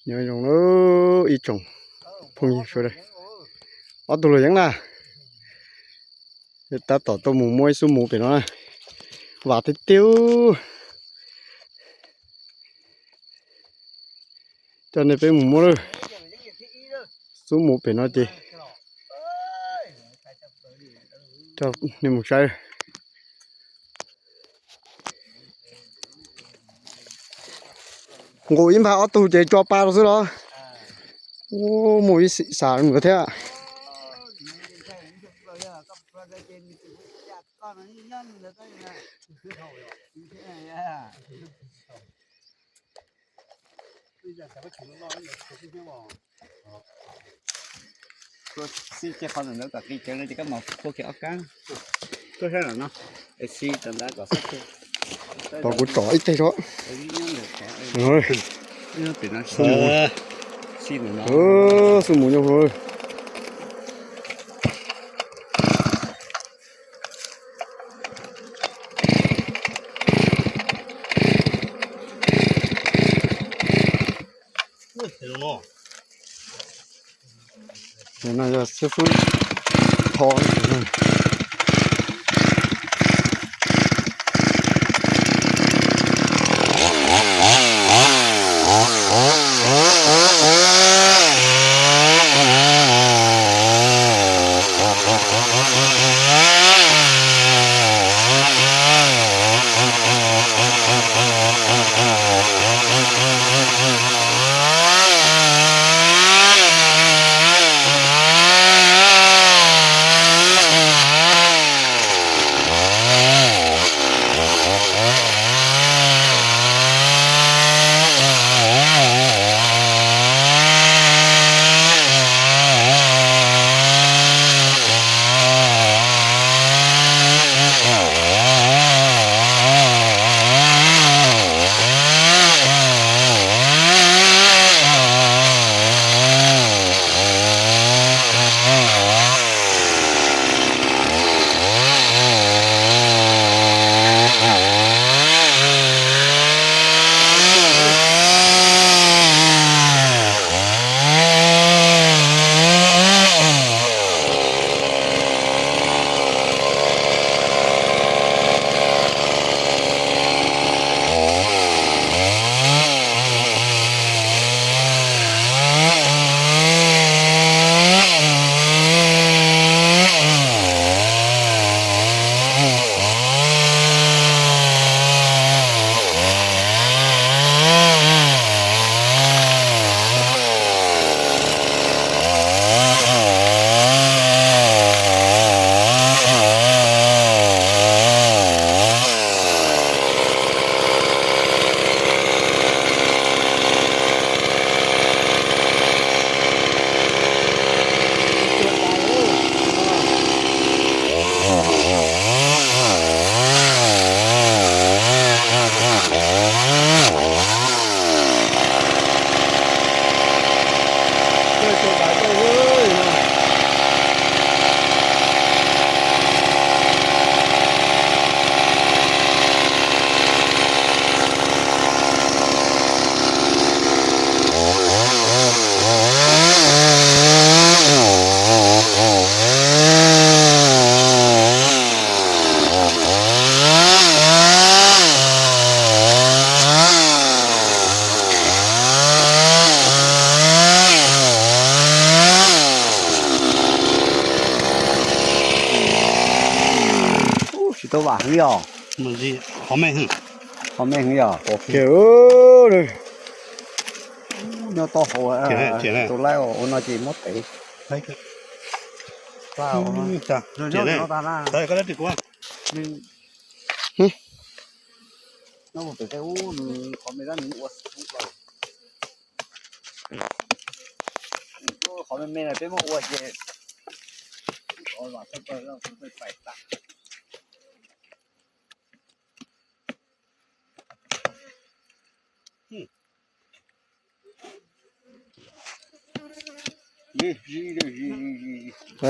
Nyob zoo ib tsoom phooj ywg sawv daws, ob tug luam yeeb na, tab tom tuaj mus muab ib xub muv pem no na, vam tiag tiag. Coj nej peb mus muab lawm, xub muv pem no ces coj nej mus saib. Nqus ib npag ob tug ces tso pa rau xwb los? Ub, muaj ib xim xav mus thiab. Tos kuv tsom ib teg tso. Xub mus nyob hauv. No yog xib fwb tho. Tsis tau vam heev li os. Qhov me heev yog. Nyob tau hauv tus laib ua no ces muab tev. Qhov me me no peb muab ua ces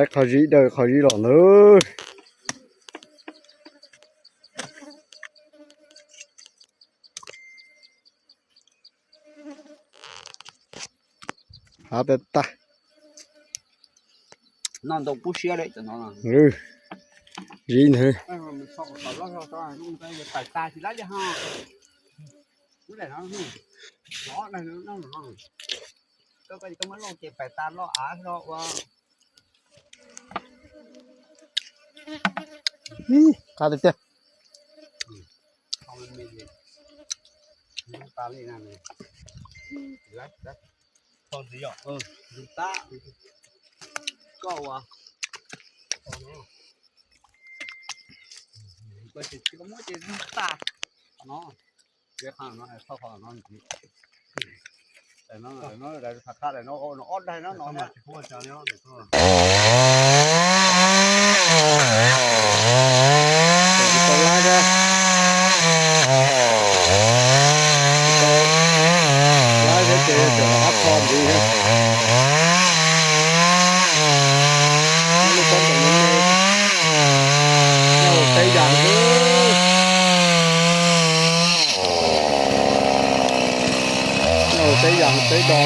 Qhov zib daws qhov zib los ntawd. Hav tas tas. Noj ntau pub siab li. Ziv ntawd. Qab tiag tiag. Tsis tau laib thiab. Tsis tau laib thiab ces yog tseem rov qab tho ntxiv thiab. Lub tsob ntoo me me, nyob hauv teb yas xwb. Nyob hauv teb yas teb do.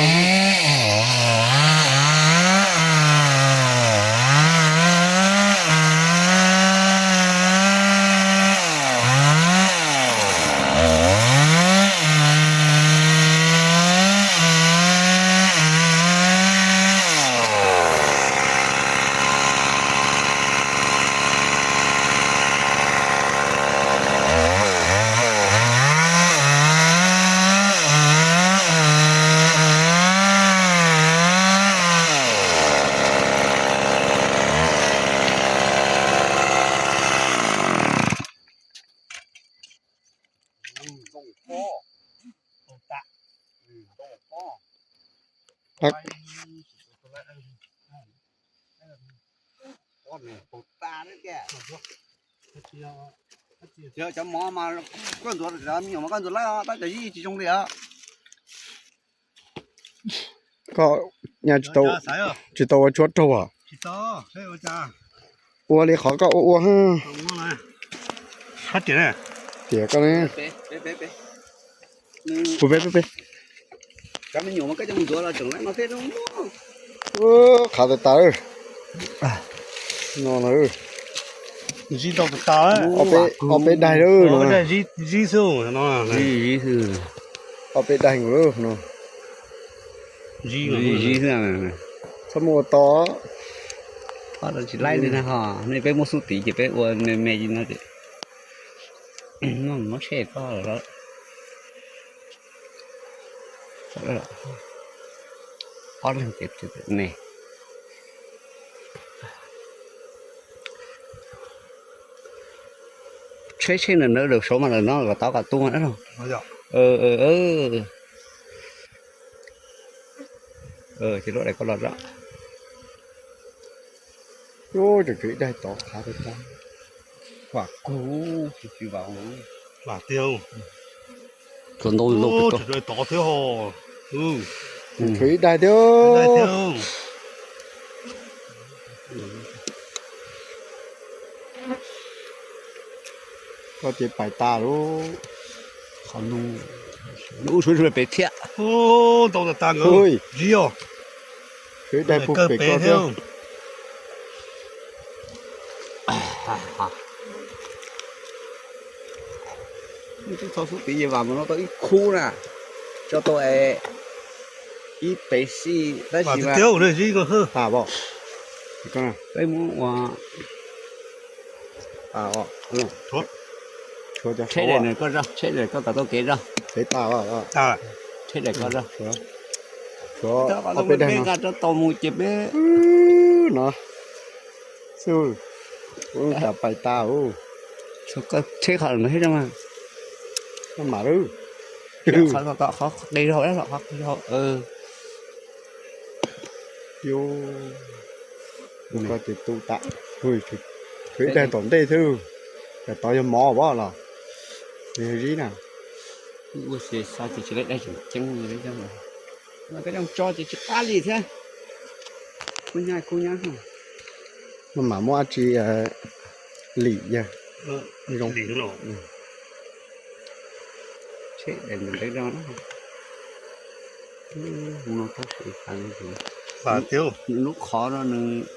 Cov mov mas koj ntxuav, cov me nyuam mas koj ntxuav laib os, tab cov yij tsis zoo li os. Koj tsis tau ua tshuab raug os? Ua li qhov koj ua ua. Tiam koj ne. Peb peb peb. Qhav tas tas. No na. Ob peb daig lawm no. Ob peb daig nkaus lawm no. Zib xwb. Txhob muab ua to. Tsis laib li na ho, nej peb muab xub tid ces peb ua me me li no ces. Muab tsheb txog lawm. Ob leeg ces ne. Tsheb tsheb ntawm ntawd lawm saud mas lawm no kom tau kom tu mas. Ces lub daim koj los zoj. Tseem tshuav ib daig tod qhav tas tas. Vam kug, tsis vam. Vam tiag. Tsuas ntau ntau pem tod. Tseem tshuav ib daig thiab. Koj ces pais tas lub qhov no. Lub suav pem thiab. Ntau tas tas nkawd. Zib os. Tshuav ib daig puag pem koj thiab. Twb txhob xub tid ces vam mus no tau ib khub na, tso tau ib pem xij tab sis tas pom. Peb muab ua tsheb daim koj kom tau kev zog. Tsheb daim koj zog. Tshuav ob peb daig no. Rau tau mus ces peb no xwb. Ua cas pais tas. Tshuav koj tsheb qhov no thiab mas. Maj mam lawm. Qhov qhov qhov qis rau, qhov qis rau. Koj ces tu tas. Tshuav ib daig tom ntej xwb. Daim tod yog mov pab los? Yog zib na. Ua xav tias tsis lawv daig tseem ceeb li. Koj coj tso ces tsis qab li thiab. Kub nyab kub nyab. Maj mam muab dab tsi lim yawg zoo. Tsheb daim ntawd rau na. Hu no tab sis, lub qhov no nws,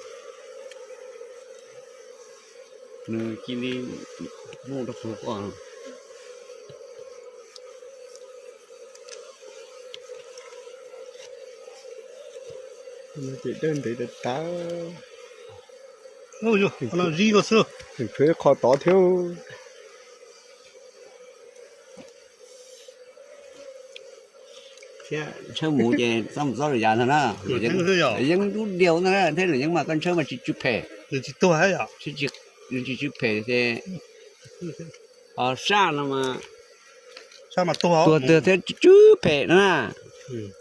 nws cia li muaj rau kuv ko. Ces dawb ntev tas tas. Qhov no zib ko xwb. Tseem tshuav ib qho tod thiab. Thiab ntshaw mus ces txhob mus txob lwm yam ntag na. Yeeb dub diav ntag na, thiab lwm yeeb mas koj ntshaw mas tsis tsw phem. Nws tsis tuag, nws tsis tsw phem ces ho saj no mas tuag twg thiab tsw phem na.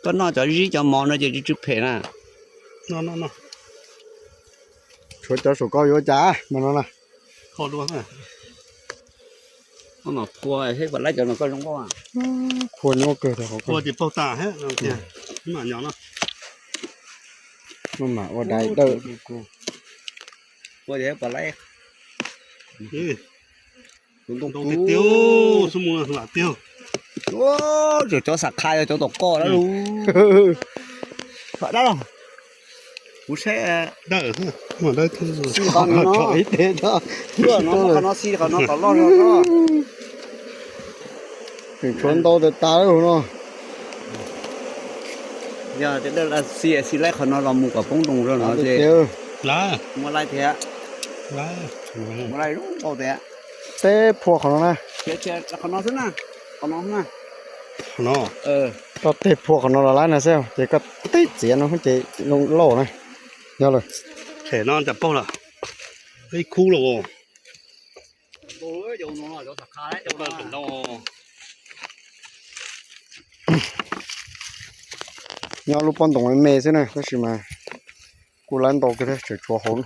Koj noj cov zib cov mov no ces tsw tsw phem na. Tshuav cov saum ko yuav cas mas no na. Phua thiab puas laib cov no koj zoo nkauj. Phua nyob kawg, phua ces paug tas. Maj mam ua dais dawm. Phua ces puas laib. Tus ntoo tiag tiag, lam tiag. Tseem cov xam kha yog cov tom koj dab lug. Dab los, kuv saib. Xi qhov no, qhov no xi qhov no kom loj zog no. Tseem tshuav ntau tas tas lawm no. Yog tias xi xi laib qhov no los mus kom poob ntoos zog no ces muaj laij thiab. Muaj laij zoo nkauj thiab. Teb phua qhov no na. Qhov no xwb na. Qhov no na. Koj teb phua qhov no los laib no xwb ces koj teb txiav no ces loj na. Yog lawm. Them no cas paug lawm. Ib khub los. Nyob lub pob ntoos me me xwb na, tab sis mas kuj laib ntau kawg thiab, tseem tshuav hauv.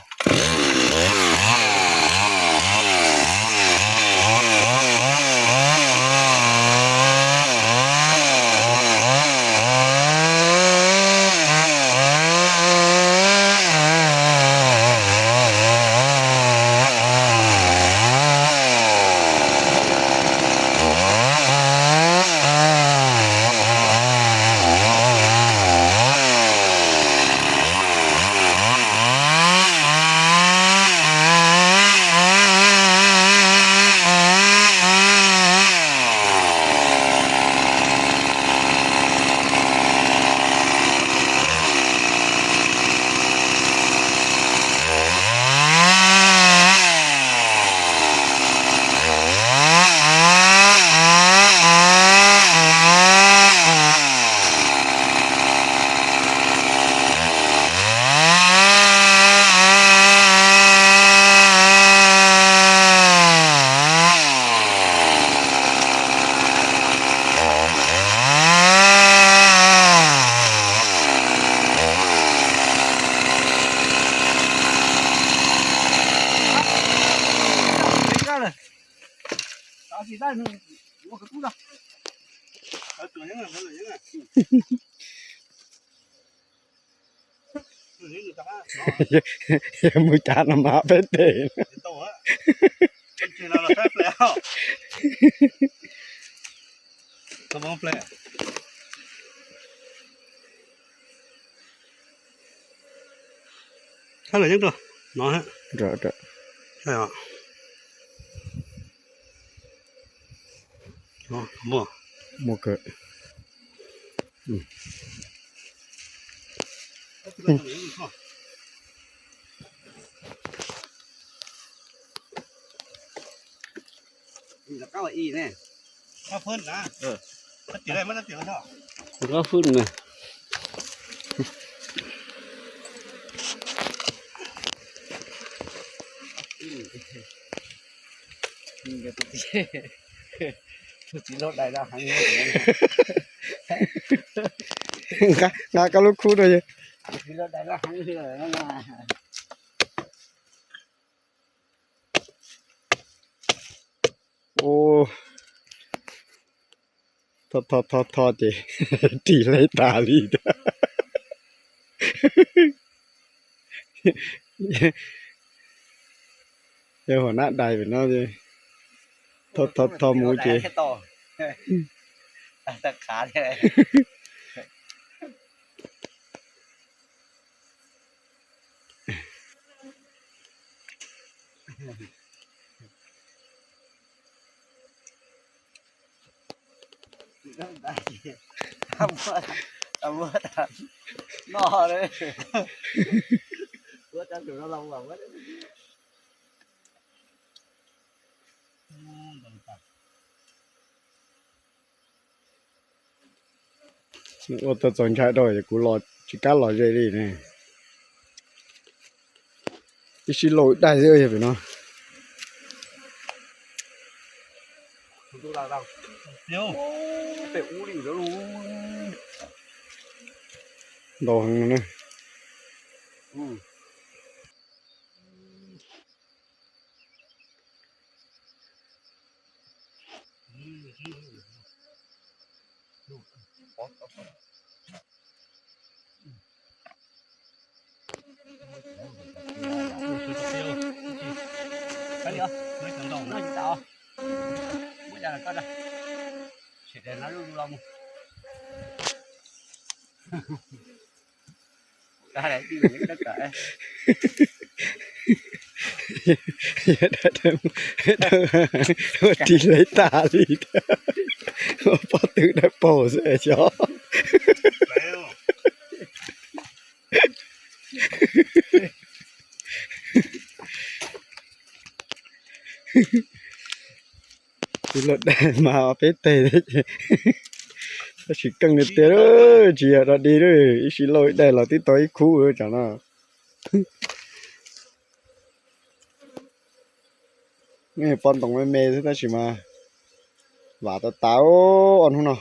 Mus cav no mas peb tes. Muaj kawg. Nqa koj lub khub rau. Ua, tho tho tho tho ces ris hle tas li thiab. Yog hom nab dais pem no, tho tho tho mus ces. Tag khav thiab. Ua tau txaus ntshai dhau, kuv los tsis kam los ze li ne. Ib sij lauj ib daim xwb pem no. Ntau heev no na. Ua ris lawv tas li thiab, ua pob tw dawb paug xwb xyov. Ib lauj daim mas peb teg thiab ces, tab sis keej tiag tiag, tsis yog dog dig li, ib sij lauj ib daim los twb tau ib khub tsam no. Pob ntoo me me xwb tab sis mas vam tas tas ob hnub no.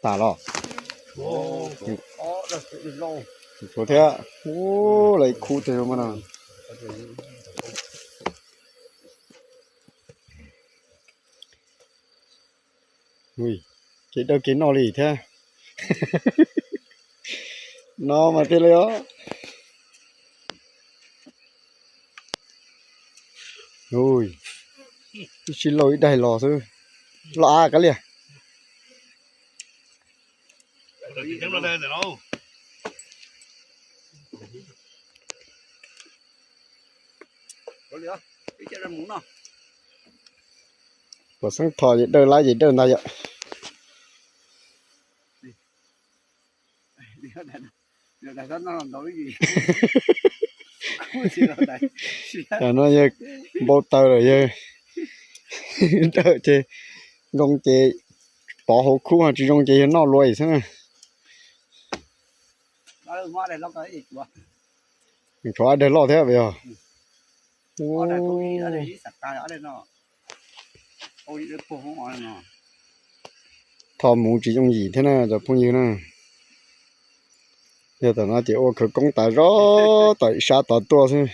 Tas los. Tshuav thiab. Ua, lawv ib khub teg mas no. Ui, kev dawb kev noj li thiab. No mas thiaj li os. Ui, ib sij lauj ib daim los xwb. Los av kav liam. Puas xeeb tho ces dawj lab ces dawj ntag yom. Tam no yawg npau taws lawm yawg. Dawj ces zoo ces pov hauv khub, tsis zoo ces yawg noj luaj xwb na. Tshuav daim loj thiab yog. Tho muv tsis yooj yim thiab na cov phooj ywg na. Yog tam no ces ua khawv koob tas zog tom ib sab tod tuaj xwb.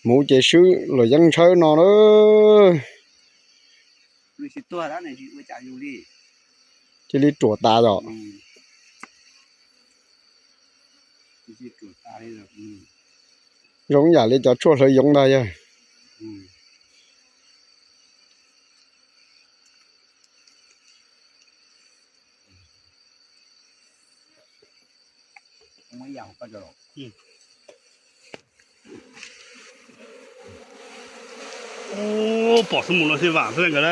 Muv ces swb luam yeeb ntshawb no na. Cia li ruam tas yom. Zoo yam li cov tshuaj hlawv yoov ntag yawg. Pom xwb mus los xij vam xwb nkawd lawm.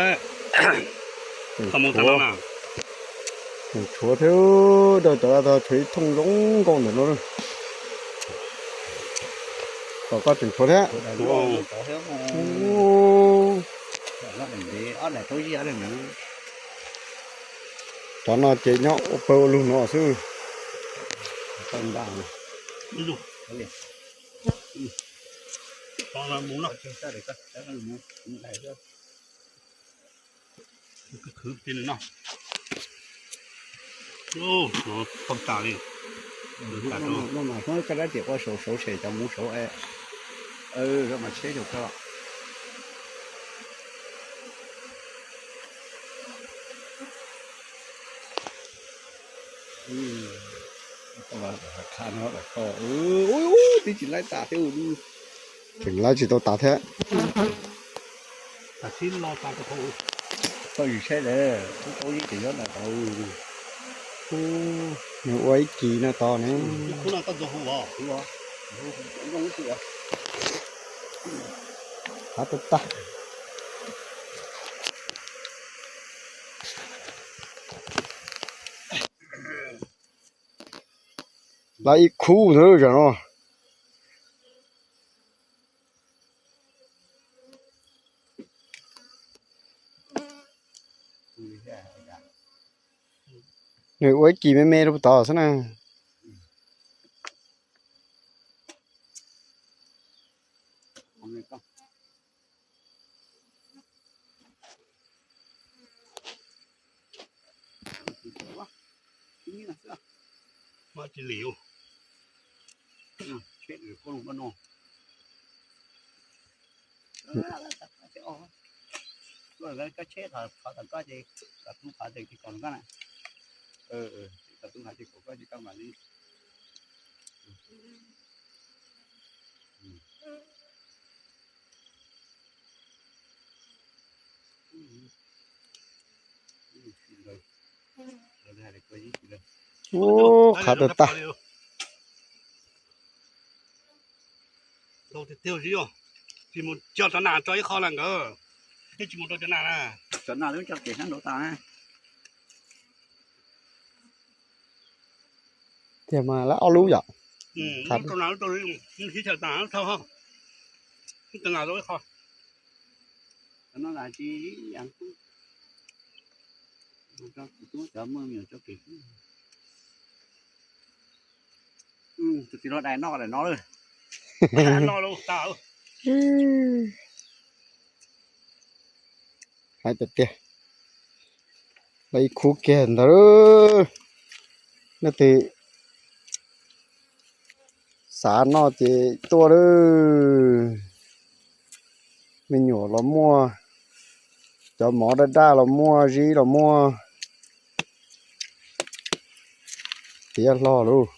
Tseem tshuav thiab, dawj tas tas tshuav ib thooj zoo nkauj ntawm no. Tom koj tseem tshuav thiab. Cov no ces nyob ua pawg ua lug no xwb. Koj dab tsi ua saud saud tshem cov muv saud, mam tshem saum koj. Twb tsis laib tas thiab. Tseem laib tsis tau tas thiab. Koj zim saib lawm, tub tau ib ces yob ntawm tod. Nws ua ib kis no tod ne. Hav tag tag. Lawv ib khub ntawd zaum no. Nws ua ib kis me me rau puag tod xwb na. Koj tsheb thov thov koj ces kom tub thov ces kom koj na. Kom tub thov ces kom koj ces koj mam li. Ub, qhav tag tag. Tsis mus cog cov nas tso ib qho lawm nkawd, thiaj tsis mus rau cov nas na. Cov nas lub cog kev hnab nraud tas na. Tiag mas lawv ob lub yom. Rau nas lub rau, sib chaws tas thauj, cov nas rau ib qho. Cov no las tsis, tub cov muaj me nyuam tso kev xwb. Tus txiv hluas dais noj lawm no lawm. Hais tiag tiag, lawv ib khub kiag ntawd. Leej twg xav noj ces tuaj lawm. Me nyuam los muaj, cov mov daj daj los muaj, zib los muaj. Tiav hlo lauj.